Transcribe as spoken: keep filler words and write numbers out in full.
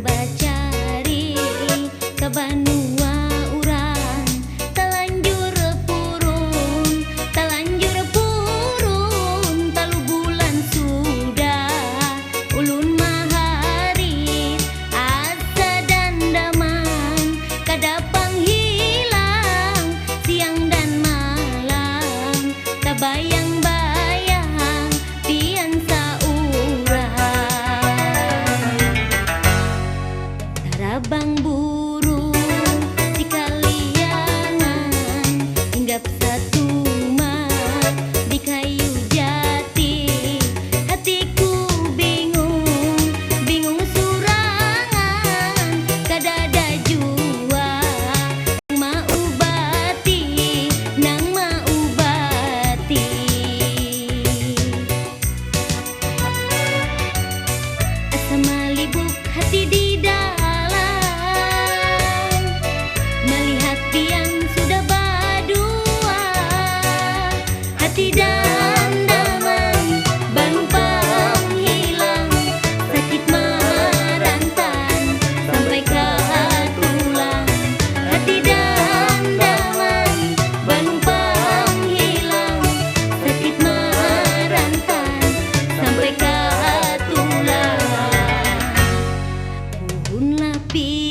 Bacari ka banua urang, talanjur purun, talanjur purun, talu bulan sudah ulun maharit, asa dandaman kada pang hilang, siang dan malam tabayang-bayang pian saurang. Tarabang burung di kaliangan, hinggap satumat di kayu jati. Hatiku bingung, bingung surangan, kadada jua nang maubati, nang maubati. Asa malibuk hati di dalam, malihat pian sudah badua. Hati dandaman balumpang hilang, sakit marantan sampai ka tulang. Hati dandaman balumpang hilang, sakit marantan sampai ka tulang. Puhun lapis